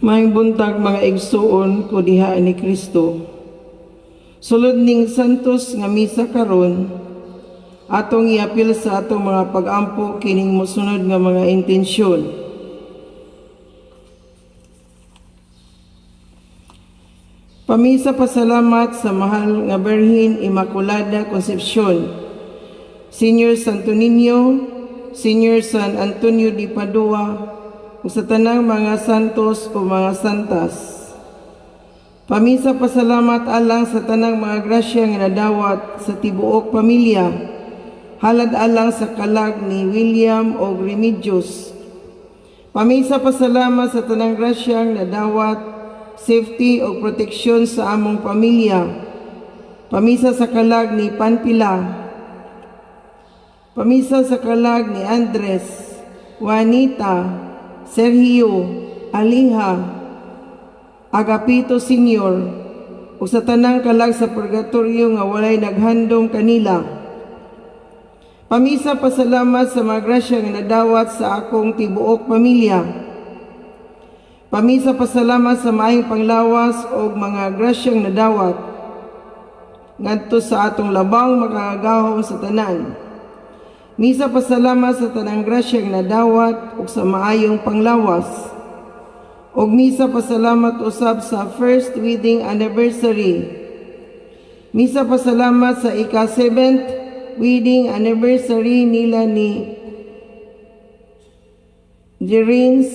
Maayong buntag, mga igsuon ko diha ni Kristo. Sulod ning Santos nga misa karon, atong iapil sa atong mga pagampo kining mosunod nga mga intensyon. Pamisa pasalamat sa mahal nga Birhen Immaculada Concepcion, Senior Santo Niño, Senior San Antonio de Padua, ug sa tanang mga santos o mga santas. Pamisa pasalamat alang sa tanang mga grasya nga nadawat sa tibuok pamilya. Halad alang sa kalag ni William og Remedios. Pamisa pasalamat sa tanang grasyang nadawat, safety o proteksyon sa among pamilya. Pamisa sa kalag ni Panpila. Pamisa sa kalag ni Andres, Juanita, Sergio, Aliha, Agapito Senior, ug sa tanang kalag sa purgatorio nga walay naghandom kanila. Pamisa pasalamat sa mga grasya nga nadawat sa akong tibuok pamilya. Pamisa pasalamat sa maayong panglawas og mga grasyang nadawat ngadto sa atong labang makagagahom sa tanan. Misa pasalamat sa tanang grasyang nadawat ug sa maayong panglawas. Og misa pasalamat usab sa first wedding anniversary. Misa pasalamat sa ika-7th wedding anniversary nila ni Jerins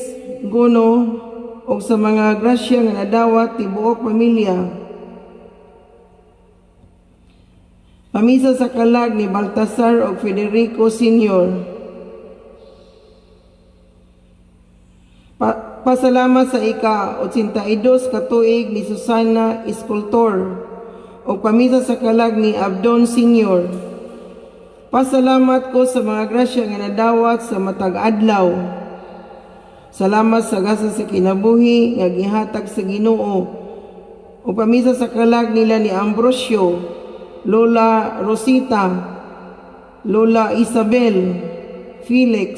Guno ug sa mga grasya nga nadawat tibuok pamilya. Pamisa sa kalag ni Baltasar ug Federico Sr. Pasalamat sa ika-82 ka tuig ni Susana Escultor ug pamisa sa kalag ni Abdon Sr. Pasalamat ko sa mga grasya nga nadawat sa matag adlaw. Salamat sa gasa sa kinabuhi nga gihatag sa Ginoo. Ug pamisa sa kalag nila ni Ambrosio, Lola Rosita, Lola Isabel, Felix.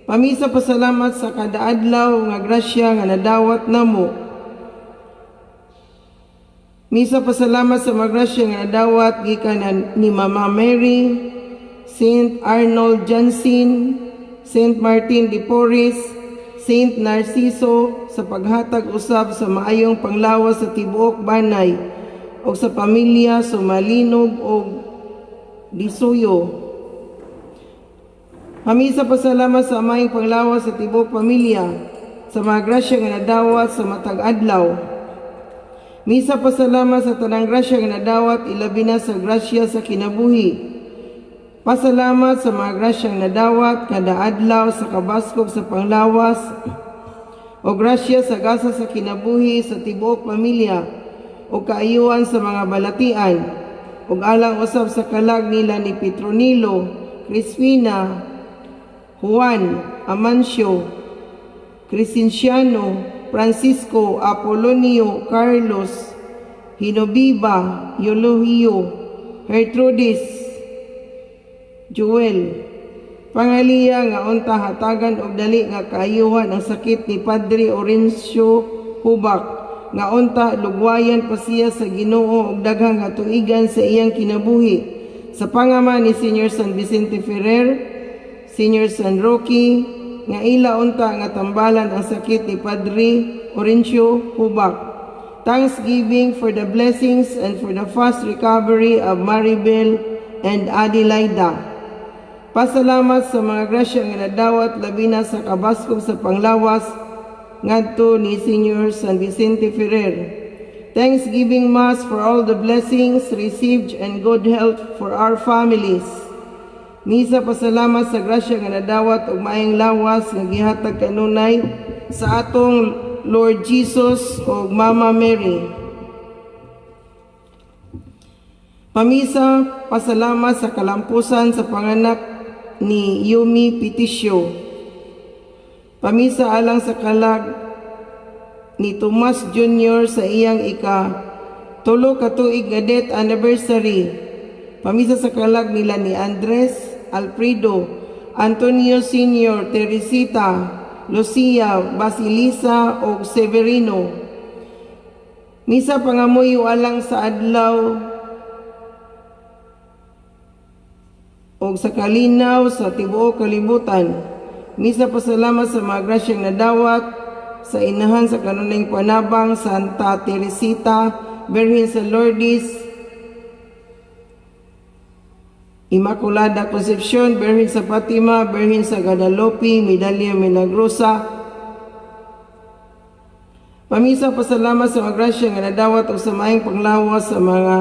Pamisa pasalamat sa kada adlaw nga grasya nga nadawat namo. Misa pasalamat sa mga grasya nga nadawat gikan ni Mama Mary, Saint Arnold Janssen, Saint Martin de Porres, Saint Narciso sa paghatag usab sa maayong panglawas sa tibuok banay ug sa pamilya Sumalinog og Disuyo. Pamisa pasalamat sa maayong panglawas sa tibuok pamilya sa mga grasya nga nadawat sa matag adlaw. Misa pasalamat sa tanang grasya nga nadawat, ilabi na sa grasya sa kinabuhi. Pasalamat sa mga grasyang nadawat kada adlaw sa kabaskog sa panglawas o grasya sa gasa sa kinabuhi sa tibuok pamilya o kaayuhan sa mga balatian ug alang usab sa kalag nila ni Petronilo, Crispina, Juan, Amancio, Crescenciano, Francisco, Apolonio, Carlos, Hinobiba, Eulogio, Gertrudis, Joel. Pangaliya nga unta hatagan og dali nga kaayuhan ang sakit ni Padre Orencio Hubak, nga unta lugwayan pa siya sa Ginoo og daghang katuigan sa iyang kinabuhi. Sa pangama ni Senior San Vicente Ferrer, Senior San Roque, nga ila unta nga tambalan ang sakit ni Padre Orencio Hubak. Thanksgiving for the blessings and for the fast recovery of Maribel and Adelaida. Pasalamat sa mga grasya nga nadawat, labi na sa kabaskog sa panglawas ngadto ni Senior San Vicente Ferrer. Thanksgiving Mass for all the blessings received and good health for our families. Misa pasalamat sa grasya nga nadawat ug maayong lawas nga gihatag kanunay sa atong Lord Jesus ug Mama Mary. Pamisa pasalamat sa kalampusan sa panganak ni Yumi Petisio. Pamisa alang sa kalag ni Tomas Jr. sa iyang ika-3 ka tuig nga death anniversary. Pamisa sa kalag nila ni Andres, Alfredo, Antonio Sr., Teresita, Lucia, Basilisa ug Severino. Misa pangamuyo alang sa adlaw ug sa kalinaw sa tibuok kalibutan. Misa pasalamat sa mga grasyang nadawat sa Inahan sa Kanunayng Panabang, Santa Teresita, Birhen sa Lourdes, Immaculada Concepcion, Birhen sa Fatima, Birhen sa Guadalupe, Medalya Milagrosa. Pamisa pasalamat sa mga grasya nga nadawat ug sa maayong panglawas sa mga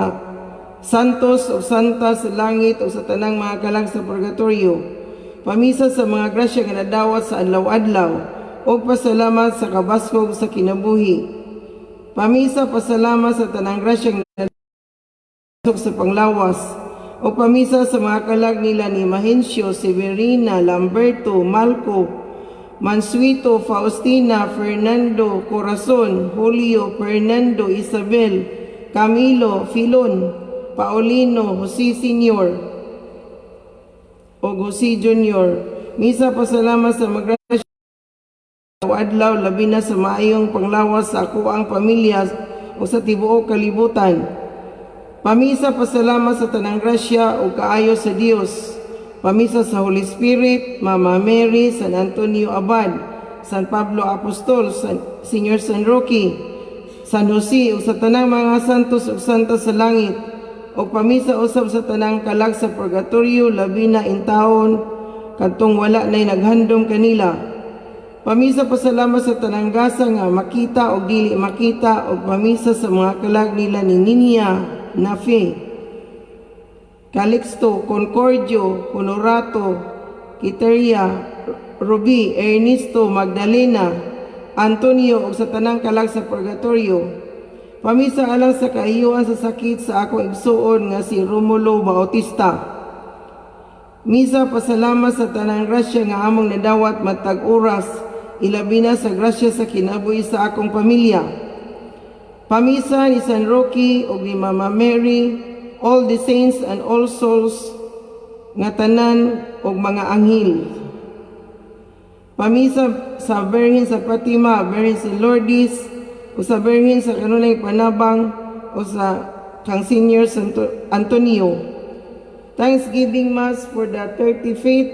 santos ug santa sa langit ug sa tanang mga kalag sa purgatorio. Pamisa sa mga grasya nga nadawat sa adlaw-adlaw ug pasalamat sa kabaskog sa kinabuhi. Pamisa pasalamat sa tanang grasya nga nadawat sa panglawas o pamisa sa mga kalag nila ni Mahencio, Severina, Lamberto, Malco, Mansuito, Faustina, Fernando, Corazon, Julio, Fernando, Isabel, Camilo, Filon, Paulino, Jose Senior, o Jose Junior. Misa pasalamat sa magrasya adlaw, labi na sa maayong panglawas sa akoang pamilya o sa tibuok kalibutan. Pamisa pasalamat sa tanang grasya ug kaayo sa Dios. Pamisa sa Holy Spirit, Mama Mary, San Antonio Abad, San Pablo Apostol, Señor San Roque, San Jose ug sa tanang mga santos ug santa sa langit. Ug pamisa usab sa tanang kalag sa purgatorio, labi na intawon kadtong wala nay naghandom kanila. Pamisa pasalamat sa tanang gasa nga makita o dili makita ug pamisa sa mga kalag nila ni Ninia, Nafe, Calixto, Concordio, Honorato, Quiteria, Ruby, Ernesto, Magdalena, Antonio ug sa tanang kalag sa purgatorio. Pamisa alang sa kaayuhan sa sakit sa akong igsuon nga si Romulo Bautista. Misa pasalamat sa tanang grasya nga among nadawat matag oras, ilabi na sa grasya sa kinabuhi sa akong pamilya. Pamisa ni San Roque ug ni Mama Mary, all the saints and all souls nga tanan ug mga anghel. Pamisa sa Birhen sa Fatima, Birhen sa Lourdes, o sa Birhen sa Kanunay Panabang, o sa kang Senior Santo Antonio. Thanksgiving Mass for the 35th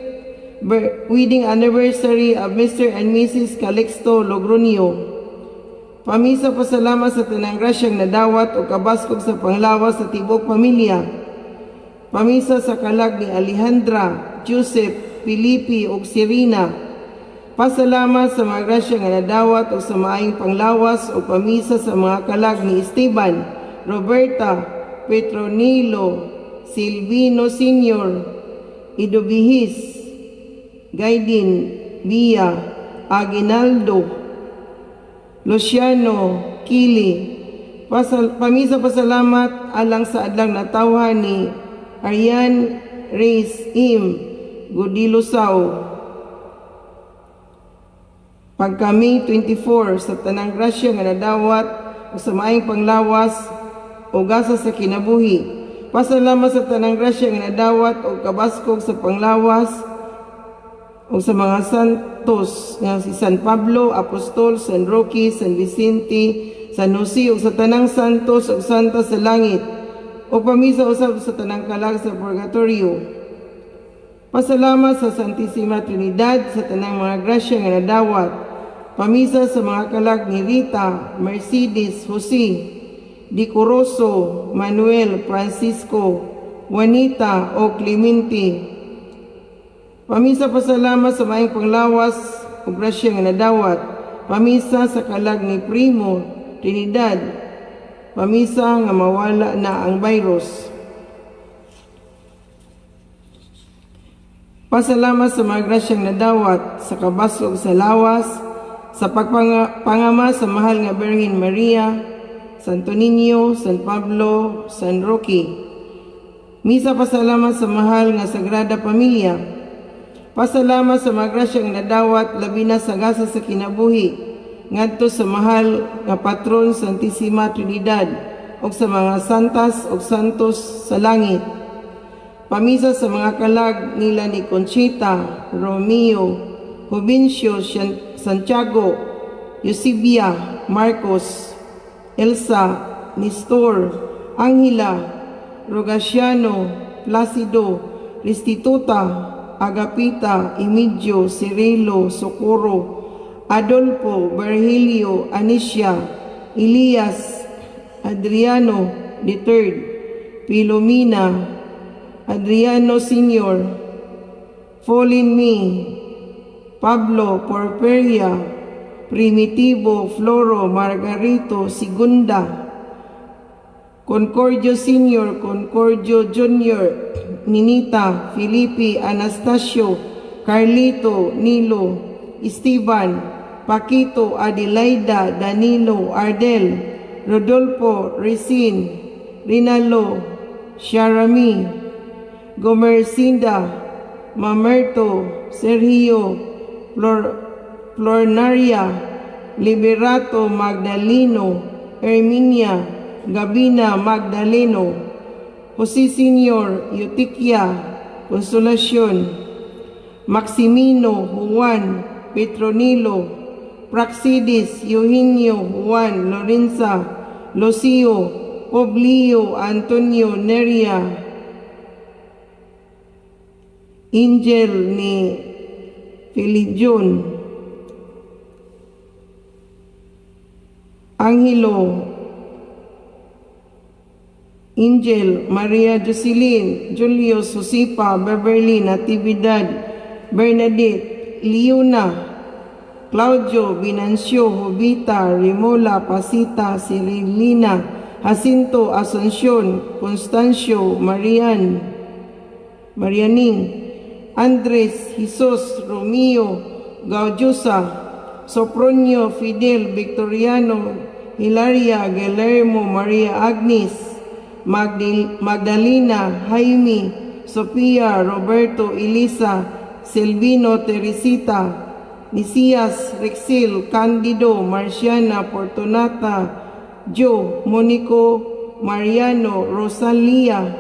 wedding anniversary of Mr. and Mrs. Calixto Logronio. Pamisa pasalamat sa tanang grasyang nadawat o kabaskog sa panglawas sa tibok pamilya. Pamisa sa kalag ni Alejandra, Joseph, Felipe ug Serena. Pasalamat sa mga grasya nga nadawat o sa maayong panglawas o pamisa sa mga kalag ni Esteban, Roberta, Petronilo, Silvino Sr., Idubihis, Gaidin, Villa, Aguinaldo, Luciano, Kili. Pamisa pasalamat alang sa adlang natawhan ni Arian Reyes Im Gudilusaw. Pagka May 24, sa tanang grasya nga nadawat o sa maayong panglawas o gasa sa kinabuhi. Pasalamat sa tanang grasya nga nadawat o kabaskog sa panglawas o sa mga santos nga si San Pablo, Apostol, San Roque, San Vicente, San Jose ug sa tanang santos ug santa sa langit o pamisa usab sa tanang kalag sa purgatorio. Pasalamat sa Santissima Trinidad sa tanang mga grasya nga nadawat. Pamisa sa mga kalag ni Rita, Mercedes, Jose, Decoroso, Manuel, Francisco, Juanita o Clemente. Pamisa pasalamat sa maayong panglawas ug grasya nga nadawat. Pamisa sa kalag ni Primo Trinidad. Pamisa nga mawala na ang virus. Pasalamat sa mga grasyang nadawat, sa kabasog sa lawas, sa pagpangama sa mahal nga Birhen Maria, Santo Niño, San Pablo, San Roque. Misa pasalamat sa mahal nga Sagrada Pamilya. Pasalamat sa mga grasyang nadawat, labi na sa gasa sa kinabuhi, ngadto sa mahal nga patron Santissima Trinidad ug sa mga santas ug santos sa langit. Pamisa sa mga kalag nila ni Conchita, Romeo, Juvencio, Santiago, Eusebia, Marcos, Elsa, Nestor, Angela, Rogaciano, Placido, Restituta, Agapita, Emilio, Cirilo, Socorro, Adolfo, Virgilio, Anicia, Elias, Adriano III, Filomena, Adriano Sr., Fallen Me, Pablo, Porferia, Primitivo, Floro, Margarito, Segunda, Concordio Sr., Concordio Jr., Ninita, Felipe, Anastasio, Carlito, Nilo, Esteban, Paquito, Adelaida, Danilo, Ardel, Rodolfo, Resin, Rinalo, Sharami, Gomercinda, Mamerto, Sergio, Flornaria, Liberato, Magdaleno, Herminia, Gabina, Magdaleno, Jose Sr., Eutiquia, Consolacion, Maximino, Juan, Petronilo, Praxidis, Eugenio, Juan, Lorenza, Lucio, Publio, Antonio, Neria, Angel ni Filijon, Angelo, Angel, Maria Jocelyn, Julius, Josepa, Beverly, Natividad, Bernadette, Leona, Claudio, Venancio, Jovita, Rimola, Pasita, Cirilina, Jacinto, Asuncion, Constancio, Marian, Marianing, Andres, Jesus, Romeo, Gaudiosa, Sopronio, Fidel, Victoriano, Hilaria, Guillermo, Maria Agnes, Magdalena, Jaime, Sofia, Roberto, Elisa, Silvino, Teresita, Nisias, Rexil, Candido, Marciana, Fortunata, Joe, Monico, Mariano, Rosalia,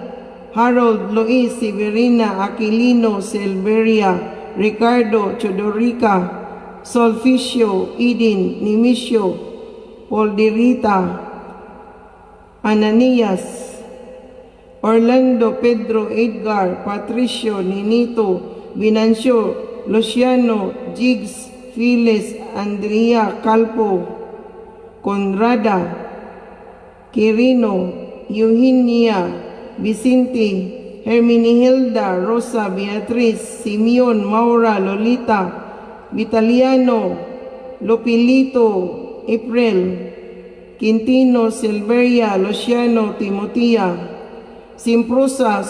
Harold, Luis, Severina, Aquilino, Silveria, Ricardo, Chodorica, Solficio, Eden, Nemesio, Polderita, Ananias, Orlando, Pedro, Edgar, Patricio, Ninito, Venancio, Luciano, Jigs, Phyllis, Andrea, Calpo, Conrada, Quirino, Eugenia, Vicente, Herminihilda, Rosa, Beatriz, Simeon, Maura, Lolita, Vitaliano, Lopilito, April, Quintino, Silveria, Luciano, Timotea, Simprosa,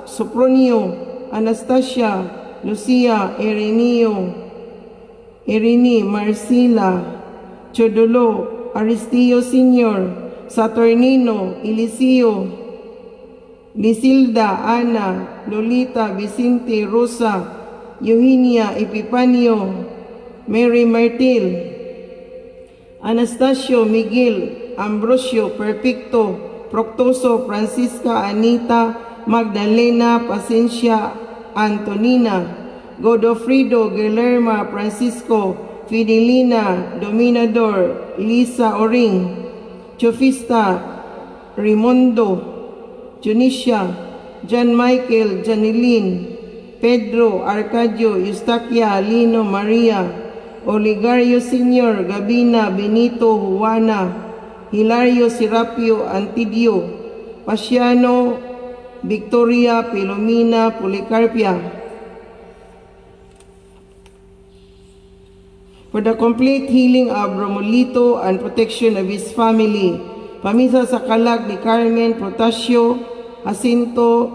Sopronio, Anastasia, Lucia, Ireneo, Irini, Marcela, Chodolo, Aristeo Sr., Saturnino, Eliseo, Lisilda, Ana, Lolita, Vicente, Rosa, Eugenia, Epifanio, Mary Martil, Anastasio, Miguel, Ambrosio, Perfecto, Proctoso, Francisca, Anita, Magdalena, Pacencia, Antonina, Godofredo, Guillermo, Francisco, Fidelina, Dominador, Lisa Oring, Chofista, Rimondo, Tunisia, John Michael, Janilyn, Pedro, Arcadio, Eustaquia, Lino, Maria, Oligario Sr., Gabina, Benito, Juana, Hilario, Serapio, Antidio, Pasiano, Victoria, Pilomina, Policarpia. For the complete healing of Romulito and protection of his family. Pamisa sa kalag ni Carmen Protasio, Jacinto,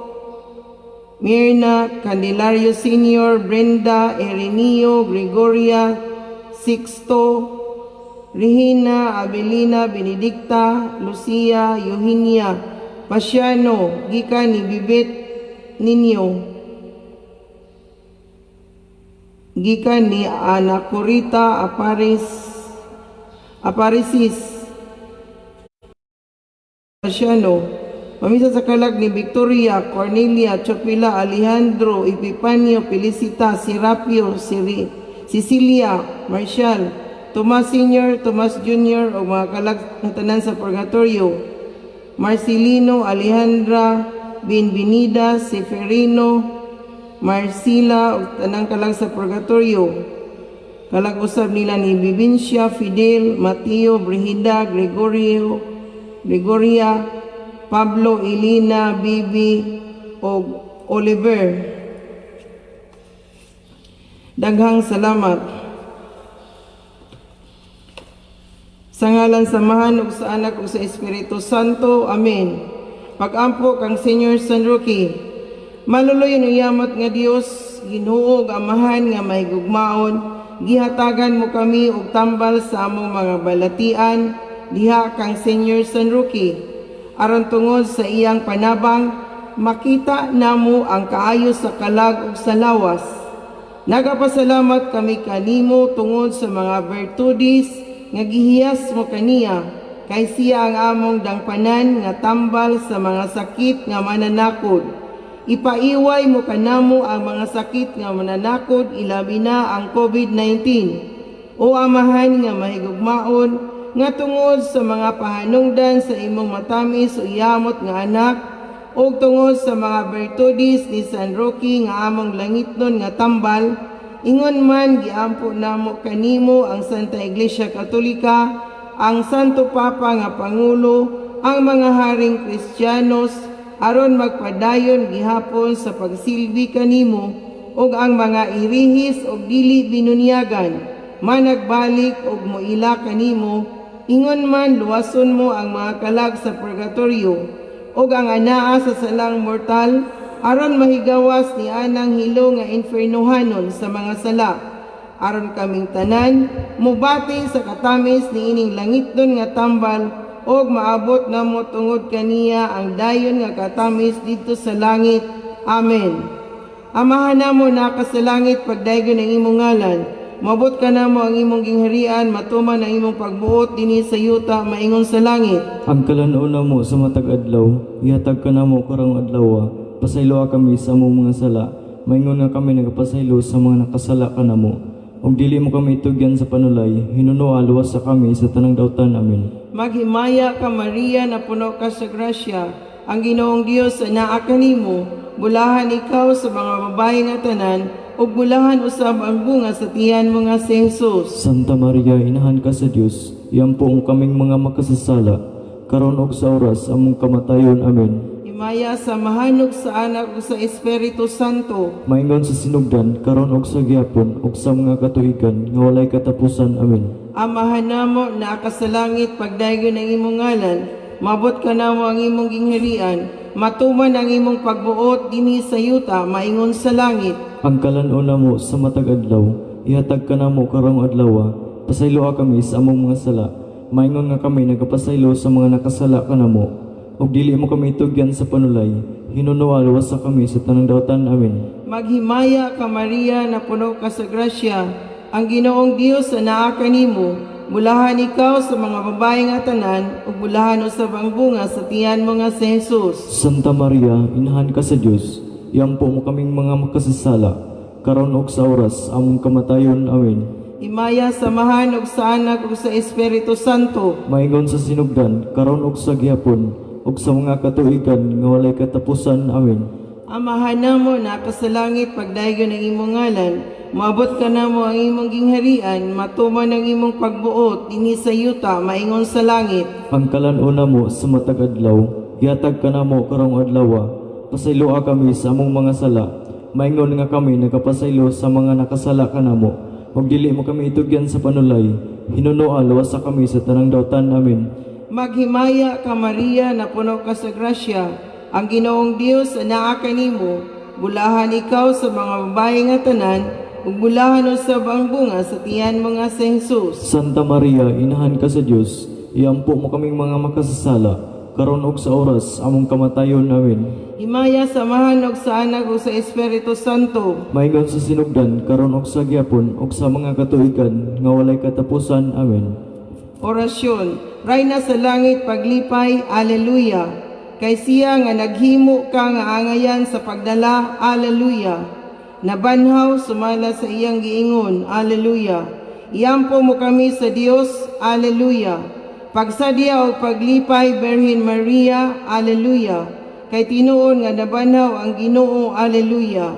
Mirna, Candelario Sr., Brenda, Ireneo, Gregoria, Sixto, Regina, Abelina, Benedicta, Lucia, Eugenia, Pasiano, gikan ni Bibit Ninyo, gikan ni Anacorita Aparisis, Pasiano, pamisa sa kalag ni Victoria, Cornelia, Chopila, Alejandro, Epifanio, Felicita, Serapio, Cecilia, Marcial, Tomas Sr., Tomas Jr. ug mga kalag nga tanan sa purgatorio. Marcelino, Alejandra, Bienvenida, Seferino, Marcila ug tanang kalag sa purgatorio. Kalag usab nila ni Bibincia, Fidel, Mateo, Brigida, Gregorio, Gregoria, Pablo, Elena, Bibi, ug Oliver. Daghang salamat. Sa ngalan sa Amahan ug sa Anak ug sa Espiritu Santo. Amen. Pag-ampo kang Senior San Roque. Maluloy ug yamot nga Dios, Ginoo ug Amahan nga mahigugmaon, gihatagan mo kami og tambal sa among mga balatian diha kang Senior San Roque. Aron tungod sa iyang panabang, makita namo ang kaayo sa kalag ug sa lawas. Nagapasalamat kami kanimo tungod sa mga virtudes nga gihiyas mo kaniya, kay siya ang among dangpanan nga tambal sa mga sakit nga mananakod. Ipaiway mo kanamo ang mga sakit nga mananakod, ilabi na ang COVID-19. O Amahan nga mahigugmaon, nga tungod sa mga pahanungdan sa imong matamis o yamot nga anak, ug tungod sa mga virtudes ni San Roque nga among langitnon nga tambal, ingon man giampo namo kanimo ang Santa Iglesia Katolika, ang Santo Papa nga Pangulo, ang mga haring Kristiyanos, aron magpadayon gihapon sa pagsilbi kanimo, ug ang mga irihis og dili binunyagan managbalik og moila kanimo. Ingon man luwason mo ang mga kalag sa purgatorio ug ang anaa sa salang mortal, aron mahigawas ni anang hilo nga infernohanon sa mga sala, aron kaming tanan mubati sa katamis ni ining langitnon nga tambal ug maabot namo tungod kaniya ang dayon nga katamis didto sa langit. Amen. Amahan namo naa ka sa langit, pagdaygon ang imong ngalan. Moabot kanamo ang imong gingharian, matuman ang imong pagbuot dinhi sa yuta maingon sa langit. Ang kalan-on namo sa matag adlaw, ihatag kanamo karong adlaw. Pasayloa kami sa among mga sala, maingon nga kami nagapasaylo sa mga nakasala kanamo. Ug dili mo kami tugyan sa panulay, hinunoa luwasa kami sa tanang dautan. Amen. Maghimaya ka, Maria, napuno ka sa grasya. Ang Ginoong Dios anaa kanimo. Bulahan ikaw sa mga babae nga tanan, ug bulahan usab ang bunga sa tiyan mo nga si Jesus. Santa Maria, inahan ka sa Dios, iampo mo kaming mga makasasala, karon ug sa oras among kamatayon. Amen. Himaya sa Amahan ug sa Anak ug sa Espiritu Santo. Maingon sa sinugdan, karon ug sa gihapon, ug sa mga katuigan nga walay katapusan. Amen. Amahan namo naa ka sa langit, pagdaygon ang imong ngalan. Moabot kanamo ang imong gingharian. Matuman ang imong pagbuot dinhi sa yuta maingon sa langit. Ang kalan-on namo sa matag adlaw, ihatag kanamo karong adlaw. Pasayloa kami sa among mga sala, maingon nga kami nagapasaylo sa mga nakasala kanamo. Ug dili mo kami tugyan sa panulay, hinunoa luwasa kami sa tanang dautan. Amen. Maghimaya ka, Maria, napuno ka sa grasya. Ang Ginoong Dios anaa kanimo. Bulahan ikaw sa mga babae nga tanan, ug bulahan usab ang bunga sa tiyan mo nga si Jesus. Santa Maria, inahan ka sa Dios, iampo mo kaming mga makasasala, karon ug sa oras among kamatayon. Amen. Himaya sa Amahan ug sa Anak ug sa Espiritu Santo. Maingon sa sinugdan, karon ug sa gihapon, ug sa mga katuigan nga walay katapusan. Amen. Amahan namo naa ka sa langit, pagdaygon ang imong ngalan. Moabot kanamo ang imong gingharian, matuman ang imong pagbuot dinhi sa yuta maingon sa langit. Ang kalan-on namo sa matag adlaw, ihatag kanamo karong adlaw. Pasayloa kami sa among mga sala, maingon nga kami nagapasaylo sa mga nakasala kanamo. Ug dili mo kami itugyan sa panulay, hinunoa luwasa kami sa tanang dautan. Amen. Maghimaya ka, Maria, napuno ka sa grasya. Ang Ginoong Dios anaa kanimo. Bulahan ikaw sa mga babae nga tanan, ug bulahan usab ang bunga sa tiyan mo nga si Jesus. Santa Maria, inahan ka sa Dios, iampo mo kaming mga makasasala, karon ug sa oras among kamatayon. Amen. Himaya sa Amahan ug sa Anak ug sa Espiritu Santo. Maingon sa sinugdan, karon ug sa gihapon, ug sa mga katuigan nga walay katapusan. Amen. Orasyon. Rayna sa langit paglipay, Alleluia. Kay siya nga naghimo ka nga angayan sa pagdala, Alleluia. Nabanhaw sumala sa iyang giingon. Alleluia. Iampo mo kami sa Dios. Alleluia. Pagsadya og paglipay, Birhen Maria. Alleluia. Kay tinuod nga nabanhaw ang Ginoo. Alleluia.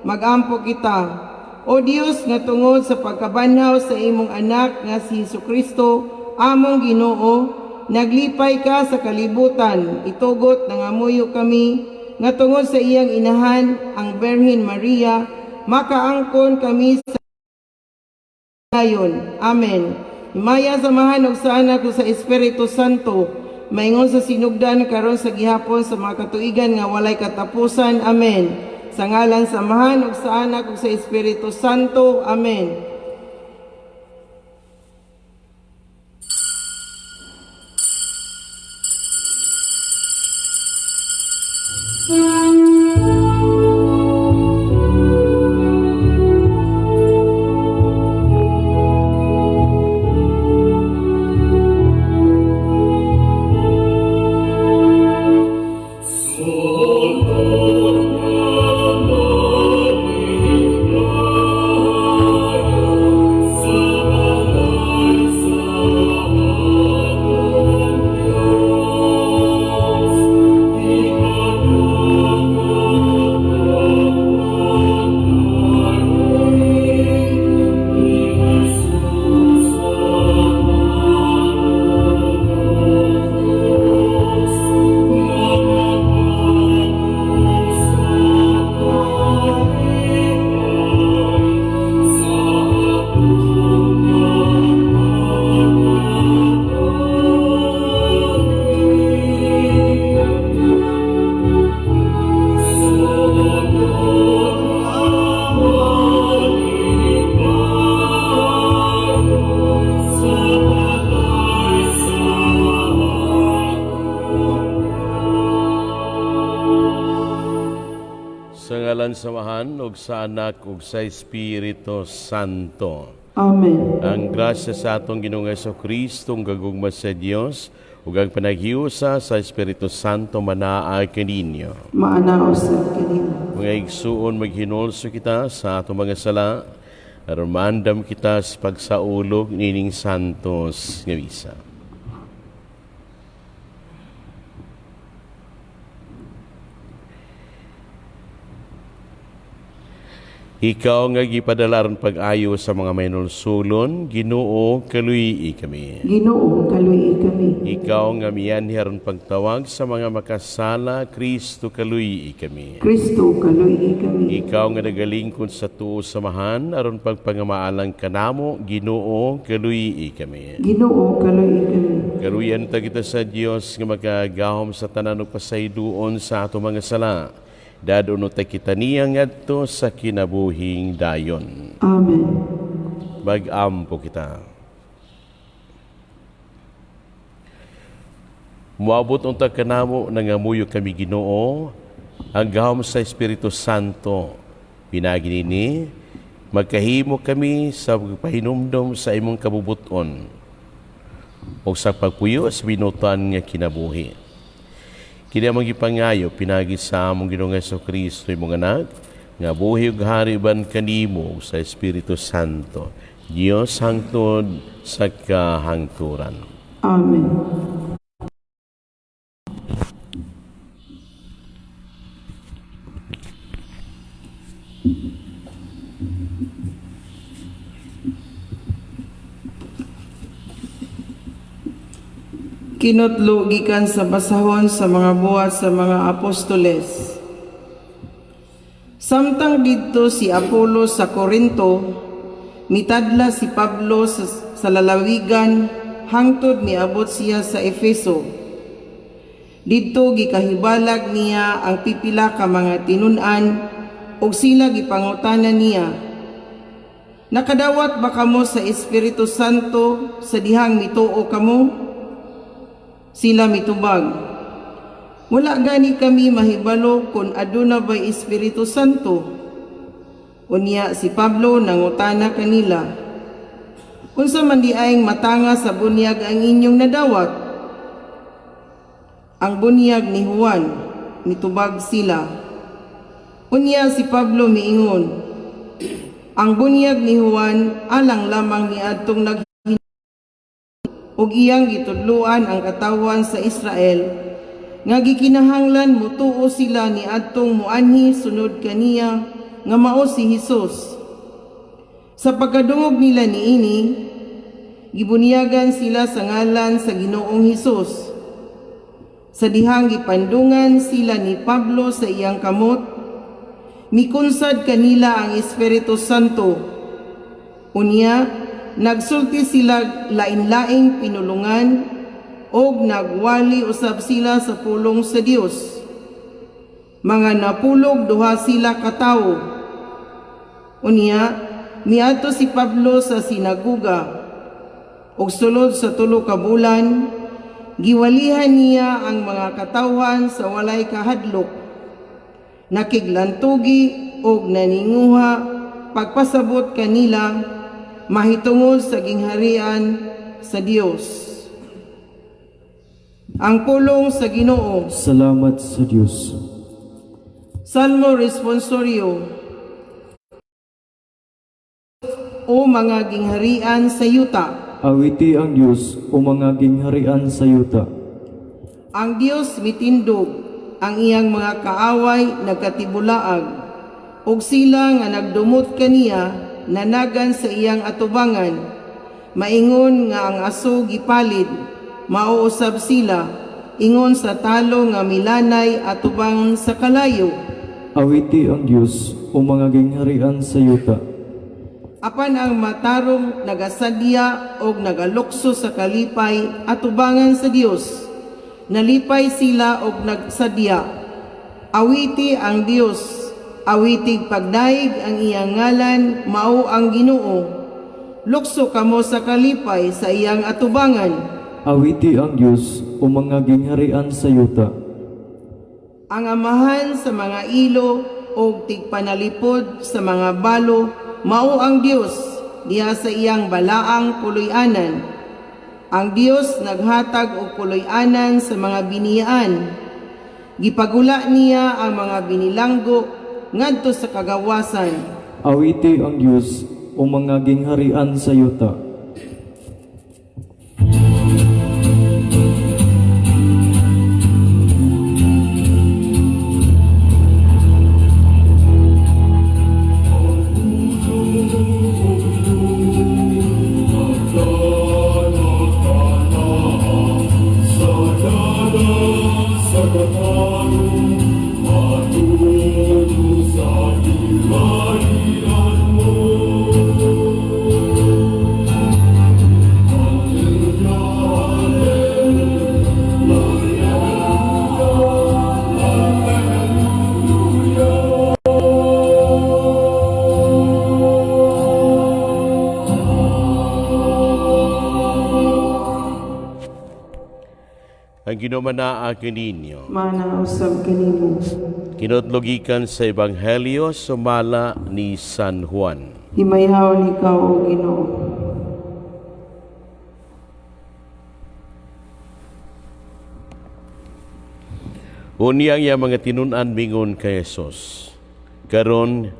Magampo kita. O Dios, nga tungod sa pagkabanhaw sa imong anak nga si Hesukristo, among Ginoo, naglipay ka sa kalibutan. Itugot, nangamuyo kami nga tungod sa iyang inahan, ang Birhen Maria, makaangkon kami sa gayon. Amen. Himaya sa Amahan ug sa Anak ug sa Espiritu Santo, maingon sa sinugdan, karon sa gihapon, sa mga katuigan nga walay katapusan. Amen. Sa ngalan sa Amahan ug sa Anak ug sa Espiritu Santo. Amen. Sa ngalan sa Amahan ug sa Anak ug sa Espiritu Santo. Amen. Ang grasya sa atong Ginoong Kristo, ang gagugma sa Dios ug ang panaghiusa sa Espiritu Santo manaa kaninyo. Maana usab kanimo. Mga igsuon, maghinulso kita sa atong mga sala aron maandam kita sa pagsaulog nining santos nga misa. Ikaw nga gipadala aron pag-ayo sa mga mahinulsulon, Ginoo, kaluyi kami. Ginoo, kaluyi kami. Ikaw nga mianhi aron pagtawag sa mga makasala, Kristo, kaluyi kami. Kristo, kaluyi kami. Ikaw nga nagalingkod sa tuo samahan aron pagpangamaalang kanamo, Ginoo, kaluyi kami. Ginoo, kaluyi kami. Kaluyan ta kita sa Dios nga makagahom sa tanan ug pasayloon sa ato mga sala. Dadon ta kita niya ngadto sa kinabuhing dayon. Amen. Mag-ampo kita. Moabot unta kanamo, nangamuyo kami, Ginoo, ang gahom sa Espiritu Santo. Pinaagi nini, magkahimo kami sa pagpahinumdom sa imong kabubuton o sa pagpuyo sa binutan nga kinabuhi. Kini among gipangayo pinaagi sa among Ginoong Kristo, imong anak, nga buhi ug hari uban kanimo sa Espiritu Santo, Dios hangtod sa kahangturan. Amen. Kinutlo gikan sa basahon sa mga buhat sa mga apostoles. Samtang didto si Apollo sa Corinto, mitadla si Pablo sa lalawigan hangtod miabot siya sa Efeso. Didto gikahibalag niya ang pipila ka mga tinun-an ug sila gipangutana niya. "Nakadawat ba kamo sa Espiritu Santo sa dihang mituo kamo?" Sila mitubag, "Wala gani kami mahibalo kung aduna ba'y Espiritu Santo." Unya si Pablo nangutana kanila, "Unsa man diayng matanga sa bunyag ang inyong nadawat?" "Ang bunyag ni Juan," mitubag sila. Unya si Pablo miingon, Ang bunyag ni Juan alang lamang niadtong nag ug iyang gitudloan ang katawhan sa Israel nga gikinahanglan mutuo sila niadtong muanhi sunod kaniya nga mao si Hesus. Sa pagkadungog nila niini, gibunyagan sila sa ngalan sa Ginoong Hesus. Sa dihang gipandungan sila ni Pablo sa iyang kamot, mikunsad kanila ang Espiritu Santo. Unya, nagsulti sila lain-laing pinulungan og nagwali usab sila sa pulong sa Dios. Mga napulog duha sila katawo. Unya, miadto si Pablo sa sinaguga ug sulod sa 3 ka bulan, giwalihan niya ang mga katawhan sa walay kahadlok. Nakiglantugi og naninguha pagpasabot kanila mahitungod sa gingharian sa Dios. Ang pulong sa Ginoo. Salamat sa Dios. Salmo Responsorio. O mga gingharian sa yuta, Awiti ang Dios, o mga gingharian sa yuta. Ang Dios mitindog, ang iyang mga kaaway nagkatibulaag, ug sila nga nagdumot kaniya nanagan sa iyang atubangan. Maingon nga ang aso gipalid, mauusab sila, ingon sa talo nga milanay atubang sa kalayo. Awiti ang Dios, o mga gingharian sa yuta. Apan ang matarong nagasadya og nagalukso sa kalipay atubangan sa Dios. Nalipay sila og nagsadya. Awiti ang Dios, awitig pagdaig ang iyang ngalan, mao ang Ginoo. Lukso kamo sa kalipay sa iyang atubangan. Awiti ang Dios, o mga gingharian sa yuta. Ang amahan sa mga ilo og tigpanalipod sa mga balo, mao ang Dios diha sa iyang balaang puloy-anan. Ang Dios naghatag og puloy-anan sa mga biniyaan. Gipagula niya ang mga binilanggo ngadto sa kagawasan. Awiti ang Dios, o mga gingharian sa yuta. Ang Ginoo manaa kaninyo. Mana usab kanimo. Kinotlogikan sa Ebanghelyo sumala ni San Juan. Himayawon ikaw o Ginoo. Unya ang iyang mga tinun-an mingon kay Jesus, "Karon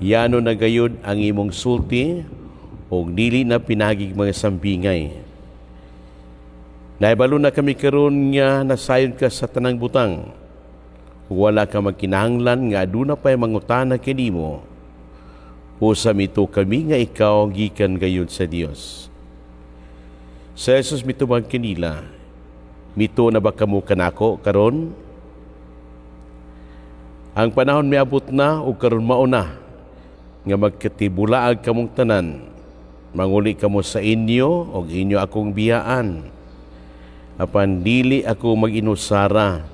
yano na gayud ang imong sulti ug dili na pinagig mga sambingay. Nahibalo na kami karon nga nasayon ka sa tanang butang. Ug wala ka magkinahanglan nga aduna pay mangutana kanimo. Usa mituo kami nga ikaw gikan gayud sa Dios." Sa Jesus mitubag kanila, "Mituo na ba kamo kanako karon? Ang panahon miabot na ug karon mao na nga magkatibulaag kamong tanan. Manguli kamo sa inyo og inyo akong biyaan. Apan dili ako mag-inusara,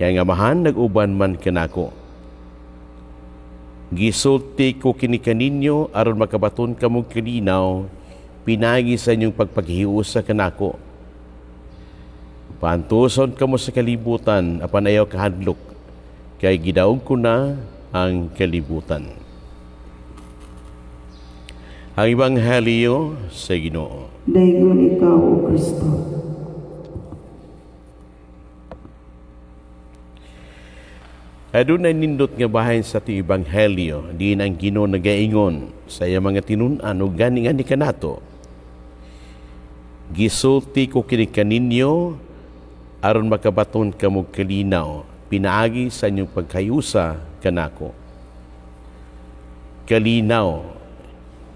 kay ang Amahan nag-uban man kanako. Gisulti ko kini kaninyo aron makabaton kamong kalinaw pinaagi sa inyong pagpaghiusa kanako. Paantuson kamo sa kalibutan, apan ayaw kahadlok, kay gidaog ko na ang kalibutan." Ang Ebanghelyo sa Ginoo. Daygon ikaw o Kristo. Adunay nindot nga bahin sa atong Ebanghelyo, diin ang Ginoo nagaingon sa iyang mga tinun-an ug gani nga ni kanato. Gisulti ko kini kaninyo aron makabaton kamo kalinaw pinaagi sa inyong pagkahiusa kanako. Kalinaw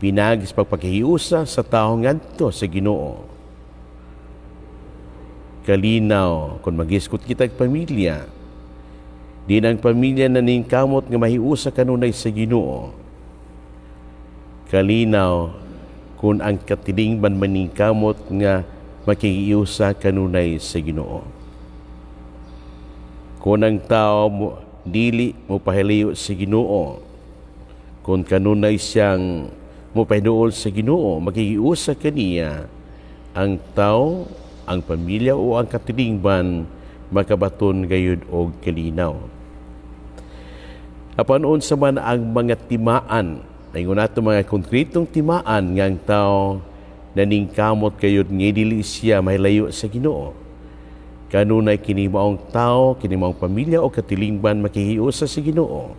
pinaagi sa pagpagkahiusa sa tao ngadto sa Ginoo. Kalinaw kung maghisgot kitag pamilya, diin ang pamilya naningkamot nga mahiusa kanunay sa Ginoo. Kalinaw kung ang katilingban maningkamot nga makihiusa kanunay sa Ginoo. Kung ang tao mo, dili mo pahilayo sa Ginoo, kung kanunay siyang mo pahinuol sa Ginoo, makihiusa kaniya, ang tao, ang pamilya o ang katilingban makabaton gayud og kalinaw. Apan unsa man ang mga timaan, ingon nato mga konkretong timaan nga ang tao naningkamot gayud nga dili siya mahilayo sa Ginoo. Kanunay kini maong tao, kini maong pamilya o katilingban makihiusa sa Ginoo.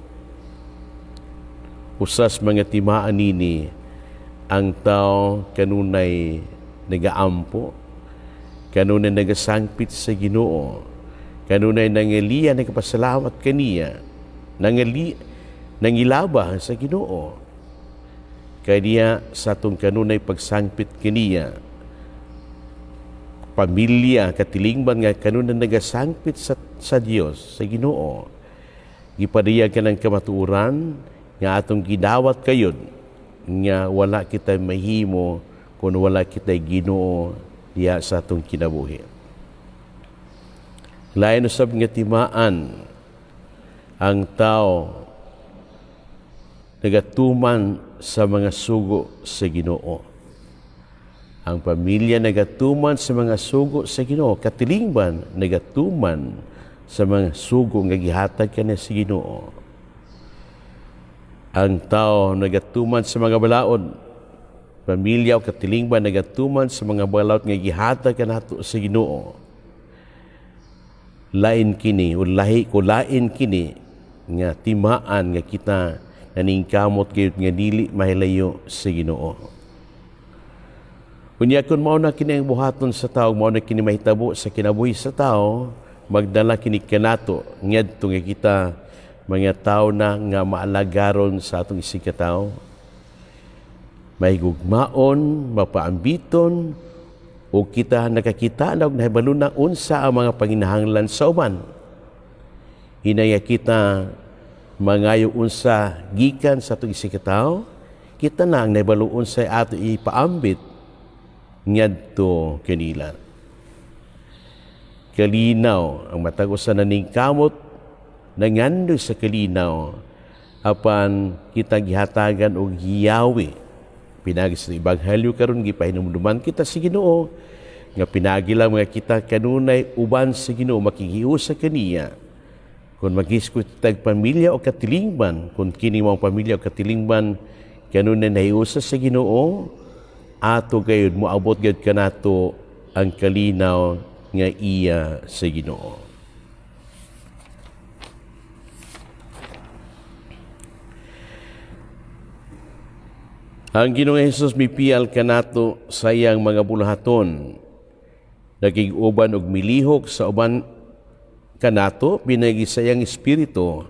Usas mga timaan nini, ang tao kanunay nagaampo, kanunay nagasangpit sa Ginoo, kanunay nangaliya nagpasalamat kaniya, nangilaba sa Ginoo. Kaya sa atong kanunay pagsangpit kaniya, pamilya, katilingban nga kanunay nagasangpit sa Dios, sa Ginoo, gipadayag ka ng kamatuoran nga atong gidawat kayod nga wala kita mahimo kung wala kita Ginoo diha sa atong kinabuhi. Lain usab nga timaan, ang tao nagatuman sa mga sugo sa Ginoo. Ang pamilya nagatuman sa mga sugo sa Ginoo, katilingban nagatuman sa mga sugo nga gihatag kaniya sa Ginoo. Ang tao nagatuman sa mga balaod, pamilya o katilingban nagatuman sa mga balaod nga gihatag kanato sa Ginoo. Lain kini o lahi ko lain kini nga timaan nga kita naningkamot gayud nga dili mahilayo sa Ginoo. Unya kun mao na kini ang buhaton sa tao, mao na kini mahitabo sa kinabuhi sa tao, magdala kini kanato ngadto nga kita mga tao na nga maalagaron sa atong isig ka tawo, mahigugmaon, mapaambiton, o kita nakakita na og nahibalo na unsa ang mga panginahanglan sa uban. Hinaya kita mangayo unsa gikan sa atong isig ka tawo, kita na ang nahibalo unsa ato ipaambit ngadto kanila. Kalinaw ang matag usa naningkamot nangandoy sa kalinaw, apan kita gihatagan og hiyawi. Pinaagi sa Ebanghelyo karon, gipahinumduman kita sa Ginoo nga pinaagi lang mga kita kanunay uban sa Ginoo, makihiusa kaniya. Kung maghisgot tag pamilya o katilingban, kung kini mong pamilya o katilingban kanunay nahiusa sa Ginoo, ato gayud moabot gayud kanato ang kalinaw nga iya sa Ginoo. Ang Ginoong Hesus mipial kanato sa iyang mga buluhaton, nagig-uban og milihok sa uban kanato pinaagi sa iyang Espiritu,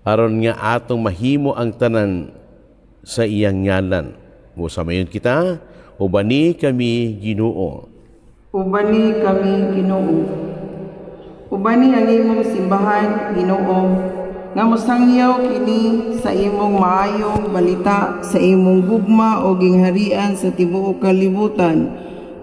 aron nga atong mahimo ang tanan sa iyang ngalan. Musa mayon kita, ubani kami Ginoo. Ubani kami Ginoo. Ubani ang imong simbahan, Ginoo, nga mosangyaw kini sa imong maayong balita, sa imong gugma o gingharian sa tibuok kalibutan,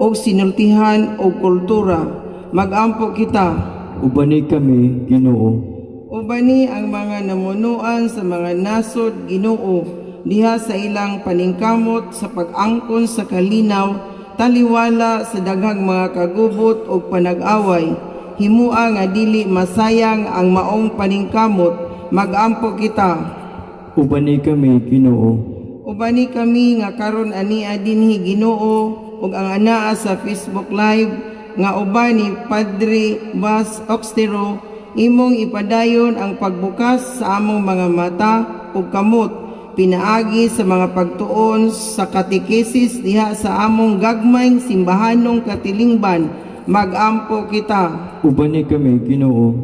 og sinultihan og kultura. Magampo kita. Ubani kami, Ginoo. Ubani ang mga namunuan sa mga nasod, Ginoo, diha sa ilang paningkamot sa pag-angkon sa kalinaw, taliwala sa daghang mga kagubot og panag-away. Himua nga dili masayang ang maong paningkamot. Magampo kita. Ubani kami, Ginoo. Ubani kami nga karon ania dinhi, Ginoo, ug ang anaa sa Facebook Live nga uban ni Padre Bas Oxtero. Imong ipadayon ang pagbukas sa among mga mata ug kamot pinaagi sa mga pagtuon sa katekesis diha sa among gagmayng simbahanong katilingban. Magampo kita. Ubani kami, Ginoo.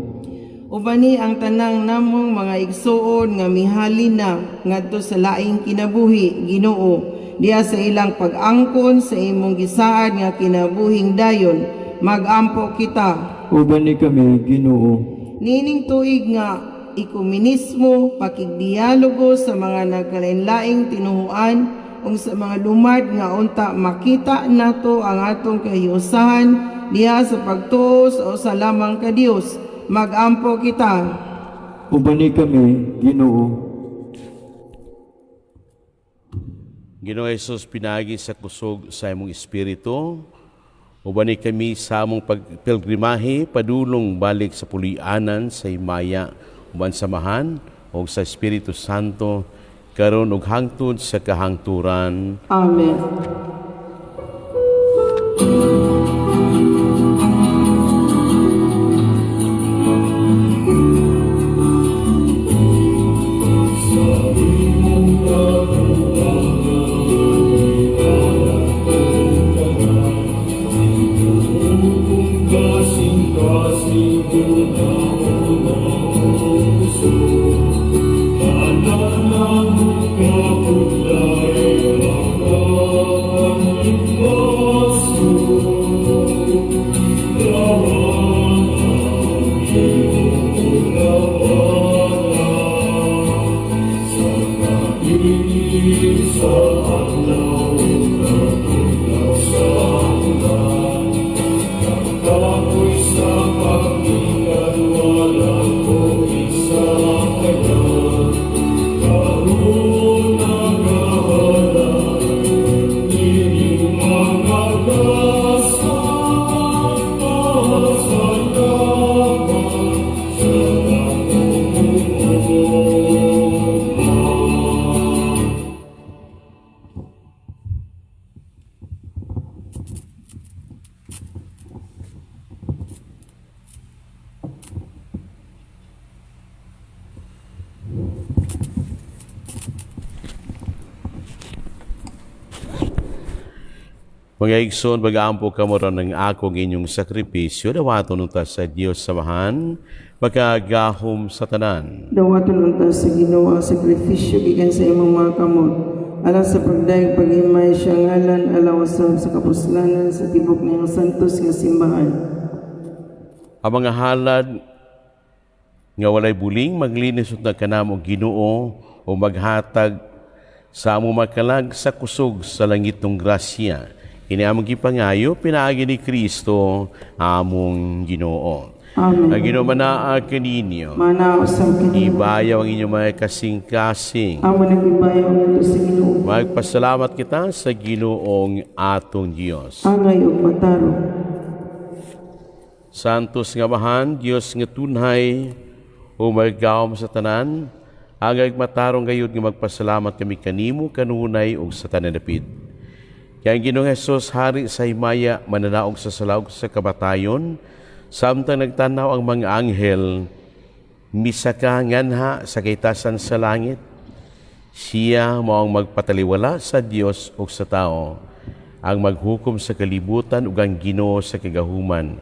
Ubani ang tanang namong mga igsuon nga mihalin na ngadto sa laing kinabuhi, Ginoo, diha sa ilang pag-angkon sa imong gisaad nga kinabuhing dayon. Magampo kita. Ubani kami, Ginoo. Nining tuig nga ekumenismo, pakigdialogo sa mga nagkalain-laing tinuhuan ug sa mga lumad nga unta makita nato ang atong kahiusahan diha sa pagtuo sa usa lamang ka Dios. Magampo kita. Ubani kami, Ginoo. Ginoo Jesus, pinaagi sa kusog sa imong espiritu, ubani kami sa among pagpilgrimahe padulong balik sa pulianan sa himaya uban samahan og sa Espiritu Santo karon ug hangtod sa kahangturan. Amen. Mga igsoon, mag-aampo kamo ron ng akong inyong sakripisyo, dawaton unta sa Dios samahan, makagahom sa tanan. Dawaton unta sa Ginoo ang sakripisyo gikan sa imong mga kamot alang sa pagdayeg paghimay siya ngalan alang usab sa kapuslanan sa tibok niyang santos nga simbahan. Ang mga halad nga walay buling maglinis unta kanamo Ginoo o maghatag sa among makalag sa kusog sa langitong grasya. Kini among gipangayo pinaagi ni Kristo among Ginoo. Amen. Ang Ginoo manaa kaninyo. Mana usab kini. Ibayaw ang inyong mga kasing-kasing. Amo nagibayaw ngadto sa Ginoo. Magpasalamat kita sa Ginoong atong Dios. Angay ug matarong. Santos nga Amahan, Dios nga tunhay, o magagahom sa tanan, angay matarong gayud nga magpasalamat kami kanimo kanunay ug sa tanan dapit. Kaya ang Ginoong Hesus hari sa himaya mananaog sa salaog sa kamatayon, samtang nagtanaw ang mga anghel, misaka nganha sa kahitasan sa langit. Siya mao ang magpataliwala sa Dios ug sa tao, ang maghukom sa kalibutan ug ang Ginoo sa kagahuman.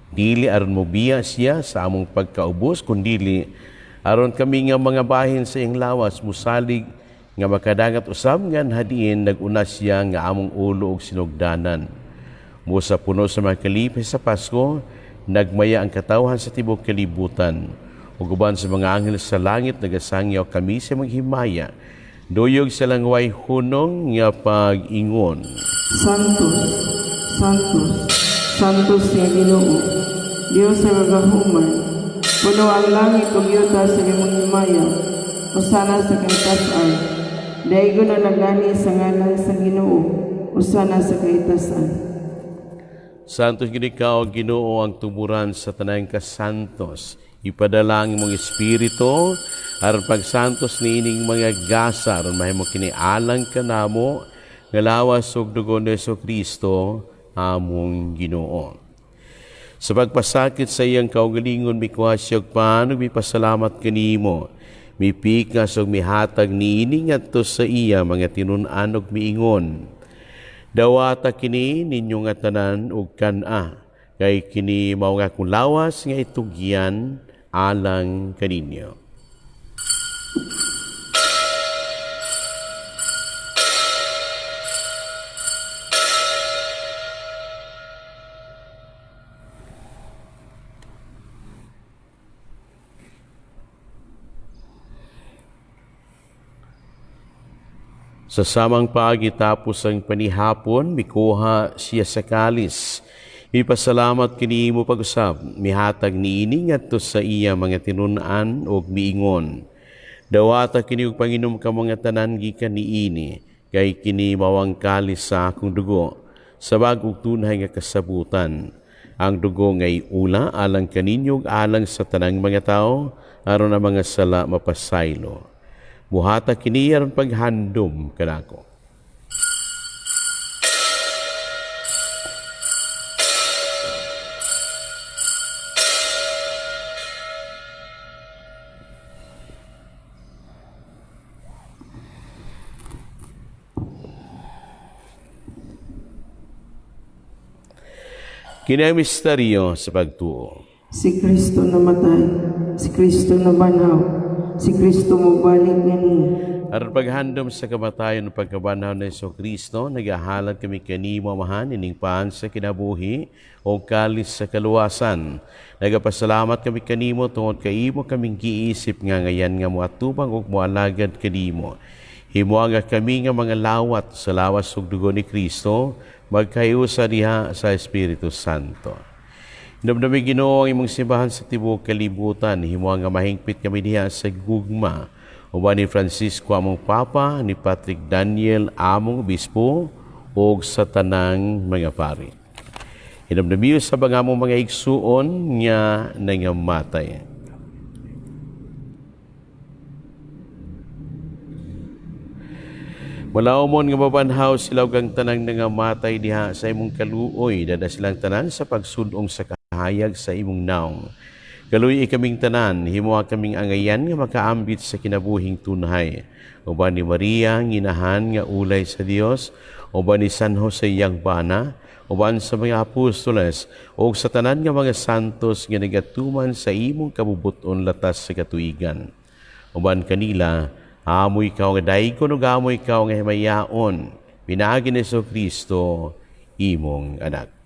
Dili aron mobiya siya sa among pagkaubos, kundili aron kami nga mga bahin sa iyang lawas musalig nga makadangat usab ngan hadiin nag-una siya nga among ulo ug sinugdanan. Musa puno sa mga kalipay sa Pasko, nagmaya ang katawhan sa tibuok kalibutan. Ug uban sa mga anghel sa langit nagasangyaw kami sa maghimaya. Duyog sa langway hunong nga pag-ingon. Santos, Santos, Santos nga Ginoo, Dios sa kagahuman, puno ang langit ug yuta sa imong himaya, usana sa kahitasan. Daigo na nagani sa ngalan sa Ginoo, usana sa kahitasan. Santos gid ikaw, Ginoo, ang tuburan sa tanang kasantos. Ipadala ang imong espiritu aron pagsantos niining mga gasa aron mahimo kini alang kanamo nga lawas ug dugo ni Kristo among Ginoo. Sa pagpasakit sa iyang kaugalingon, mikuha siya og pan ug mipasalamat kanimo. Mipikas ug mihatag niini ngadto sa iya mga tinun-an ug miingon: Dawata kini ninyo nga tanan ug kan-a, kay kini mao nga akong lawas nga itugyan alang kaninyo. Sa samang paagi tapos ang panihapon, mikuha siya sa kalis. Mipasalamat kanimo pag-usab, mihatag niini ngadto sa iya mga tinun-an ug miingon: Dawata kini ug panginom ka mga tanan gikan niini, kay kini mao ang kalis sa akong dugo, sa bag-ong tunhay nga kasabutan. Ang dugo ngay ula alang kaninyo ug alang sa tanang mga tawo, aron ang mga sala mapasaylo. Buhata kini aron paghandom kanako. Kini ang misteryo sa pagtuo. Si Kristo namatay, si Kristo nabanhaw, si Kristo mobalik nganhi. Aron paghandom sa kamatayon ug pagkabanhaw ni Hesukristo, nagahalad kami kanimo, Amahan, ining paan sa kinabuhi o kalis sa kaluwasan. Nagapasalamat kami kanimo tungod kay imo kaming giisip nga ngayan nga moatubang ug moalagad kanimo. Himoa nga kami nga mga lawat sa lawas ug dugo ni Kristo, magkahiusa diha sa Espiritu Santo. Hinumdumi, Ginoo, ang imong simbahan sa tibuok kalibutan. Himoa nga mahingpit kami diha sa gugma. Uban ni Francisco among Papa, ni Patrick Daniel among Obispo, ug sa tanang mga pari. Hinumdumi sa mga among mga igsuon nga nangamatay. Malaumon nga mabanhaw sila ug ang tanang nangamatay diha sa imong kaluoy, dada silang tanan sa pagsud-ong sa kahayag sa imong naong. Kaluy-i kaming tanan, himoa kaming angayan nga makaambit sa kinabuhing tunhay. Uban ni Maria, nginahan nga ulay sa Dios, uban ni San Jose iyang bana, uban sa mga apostoles, ug sa tanan nga mga santos nga nagatuman sa imong kabubuton latas sa katuigan. Uban kanila, amoy ikaw nga daygon ug amoy ikaw nga himayaon, pinaagi ni Hesukristo, imong anak.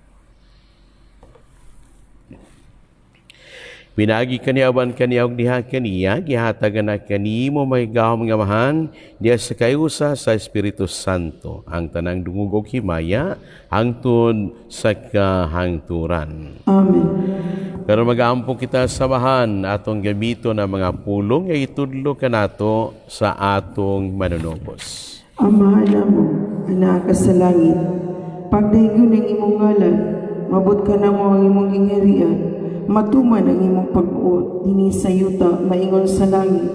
Pinaagi kaniya uban kaniya ug diha kaniya, gihatagan na kanimo mahigahom nga Amahan, diha sa kayusa sa Espiritu Santo, ang tanang dungog ug himaya, hangtod sa kahangturan. Amen. Pero mag-aampo kita sa Amahan, atong gamiton ang mga pulong nga itudlo kanato sa atong manunubos. Amahan namo, anaa ka sa langit, pagdaygon ang imong ngalan, mabot ka namo ang imong gingharian, matuman ang imong pagbuot dinhi sa yuta maingon sa langit.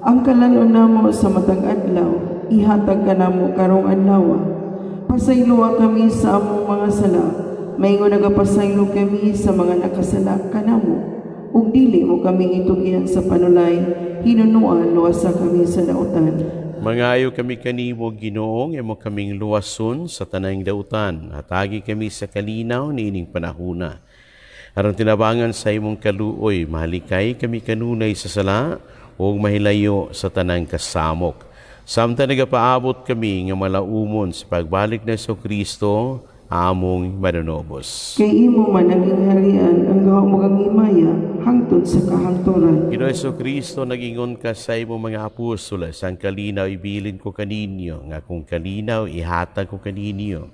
Ang kalan-on namo sa matag adlaw, ihatag kanamo karong adlaw. Pasayloa kami sa among mga sala, maingon nagapasaylo kami sa mga nakasala kanamo. Ug dili mo kami itugyan sa panulay, hinunoa luwasa kami sa dautan. Mangayo kami kanimo, Ginoo, imo kaming luwason sa tanang dautan. Hatagi kami sa kalinaw niining panahuna. Aron tinabangan sa imong kaluoy, mahalikay kami kanunay sa sala ug mahilayo sa tanang kasamok. Samtang nagapaabot kami nga malaumon sa pagbalik ni Kristo, among manunobos. Kay imo man ang gingharian, ang gahom ug ang himaya, hangtod sa kahangturan. Ginoo Kristo, nagingon ka sa imong mga apostoles, ang kalinaw ibilin ko kaninyo, nga kung kalinaw ihatag ko kaninyo.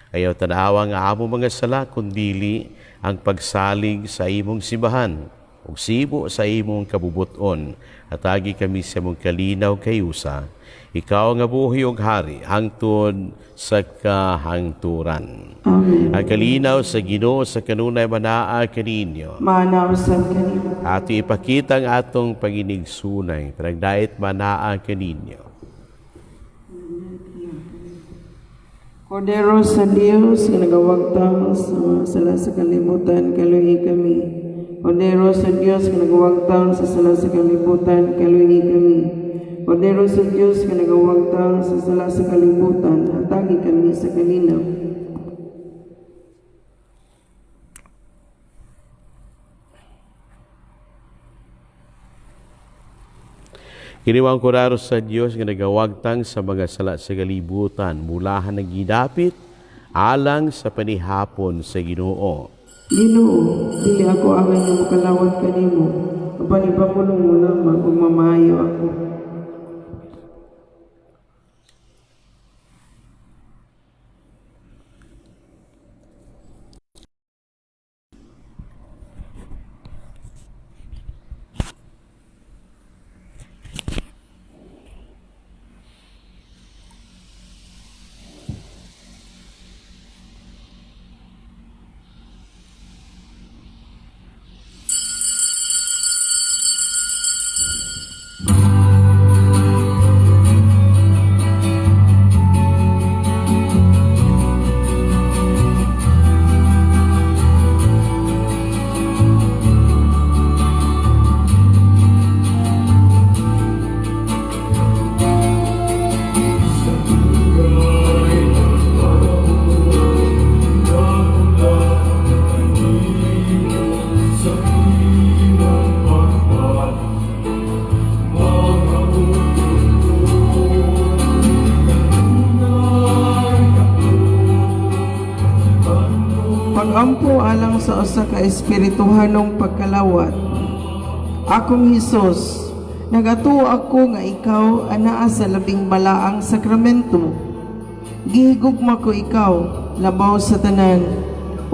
Ayaw tanawa nga among mga sala, kundili ang pagsalig sa imong simbahan, ug sibo sa imong kabubuton. Hatagi kami sa imong kalinaw kayusa. Ikaw nga buhi ug hari, hangtod sa kahangturan. Amen. Ang kalinaw sa Ginoo sa kanunay manaa kaninyo. Maana usab kanimo. Ato ipakita ang atong panginigsunay, panagdait manaa kaninyo. Kordero sa Dios nga nagawagtang sa mga sala sa kalibutan, kaluhi kami. Kordero sa Dios nga nagawagtang sa sala sa kalibutan, kaluhi kami. Kordero sa Dios nga nagawagtang sa sala sa kalibutan, hatagi kami sa kalinaw. Kini ang kordero sa Dios nga nagawagtang sa mga sala sa kalibutan, mulahan ang gidapit alang sa panihapon sa Ginoo. Ginoo, dili ako angay nga mokalawat kanimo, apan ipamulong mo lamang ug mamaayo ako. Pag-ampo alang sa usa ka espirituhanong pagkalawat. Akong Hesus, nagatuo ako nga ikaw anaa sa labing balaang sakramento. Gihigugma ko ikaw labaw sa tanan,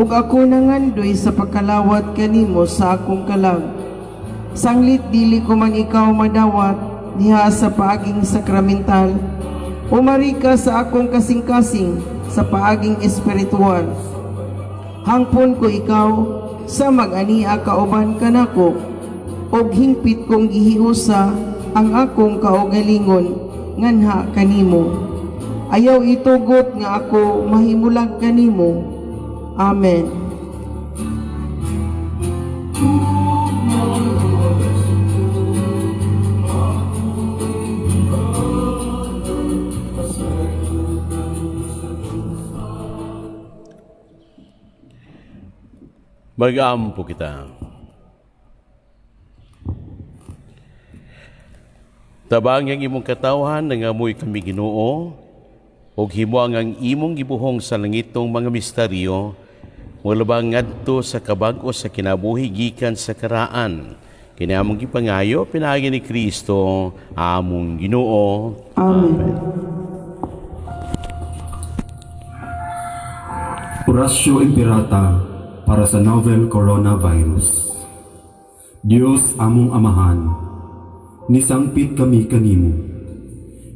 ug ako nangandoy sa pagkalawat kanimo sa akong kalag. Sanglit dili ko man ikaw madawat diha sa paaging sakramental, umari ka sa akong kasing-kasing sa paaging espiritual. Hangpon ko ikaw sa mag-ania kauban kanako, ug hingpit kong gihiusa ang akong kaugalingon nganha kanimo. Ayaw itugot nga ako mahimulag kanimo. Amen. Mag-ampo kita. Tabang ang imong katawhan, nangamoy kami Ginoo, ug himuang ang imong gibuhong sa langitong mga misteryo, mulabang ngadto sa kabag-o sa kinabuhi gikan sa karaan. Kini among gipangayo pinaagi ni Kristo among Ginoo. Amen. Oratio Imperata para sa novel coronavirus. Dios among amahan, nisangpit kami kanimo.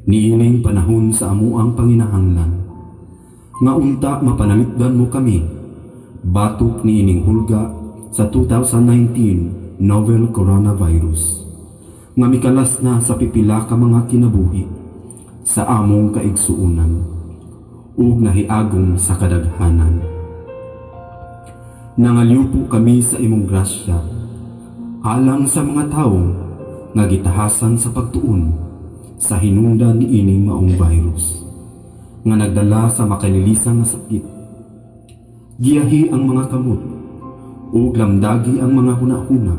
Niining panahon sa amuang panginahanglan, nga unta mapanalipdan mo kami, batok niining hulga sa 2019 novel coronavirus, nga mikalas na sa pipila ka mga kinabuhi sa among kaigsuonan ug nahiagom sa kadaghanan. Nangalyupo kami sa imong grasya, alang sa mga tawo nga gitahasan sa pagtuon sa hinungdan niining maong virus, nga nagdala sa makalilisan nga sakit. Giyahi ang mga kamot ug lamdagi ang mga hunahuna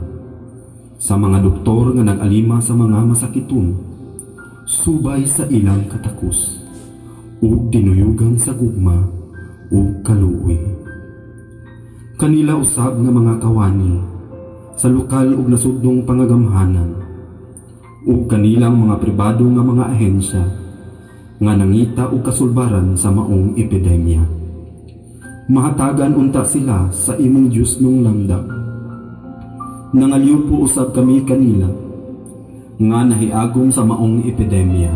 sa mga doktor nga nag-alima sa mga masakiton, subay sa ilang katakos ug dinuyugan sa gugma ug kaluoy. Kanila usab nga mga kawani sa lokal ug nasudnong pangagamhanan ug kanilang mga pribado nga mga ahensya nga nangita og kasulbaran sa maong epidemya. Mahatagan unta sila sa imong Dios nung lamdag. Nangalyupo usab kami kanila nga nahiagom sa maong epidemya.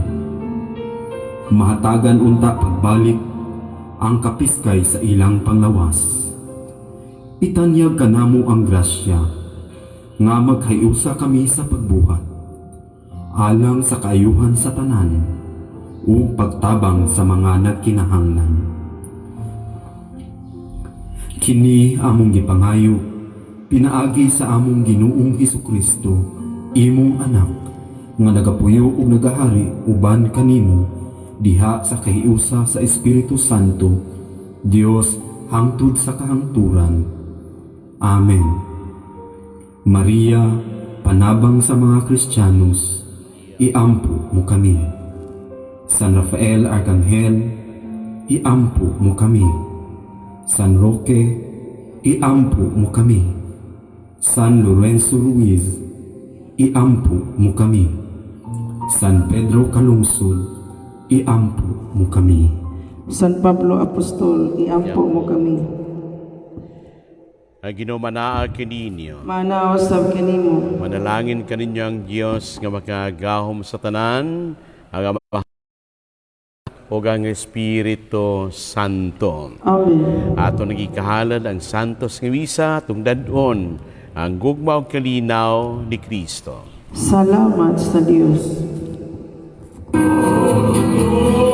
Mahatagan unta pagbalik ang kapiskay sa ilang panglawas. Itanyag kanamo ang grasya nga maghiusa kami sa pagbuhat alang sa kaayuhan sa tanan ug pagtabang sa mga nagkinahanglan. Kini among gipangayo pinaagi sa among Ginoong Hesukristo, imong Anak, nga nagapuyo ug nagahari uban kanimo diha sa kahiusa sa Espiritu Santo, Dios, hangtod sa kahangturan. Amen. Maria, panabang sa mga Kristiyanos, iampo mo kami. San Rafael Arkanghel, iampo mo kami. San Roque, iampo mo kami. San Lorenzo Ruiz, iampo mo kami. San Pedro Calungsod, iampo mo kami. San Pablo Apostol, iampo mo kami. Ang Ginoo manaa kaninyo. Manaa usab kanimo. Manalangin kaninyo ang Dios nga makagahom sa tanan, ang Ama ug ang Espiritu Santo. Amen. Ato nagikahalad ang Santos nga Misa, atong dad-on ang gugma ug kalinaw ni Kristo. Salamat sa Dios. Amen.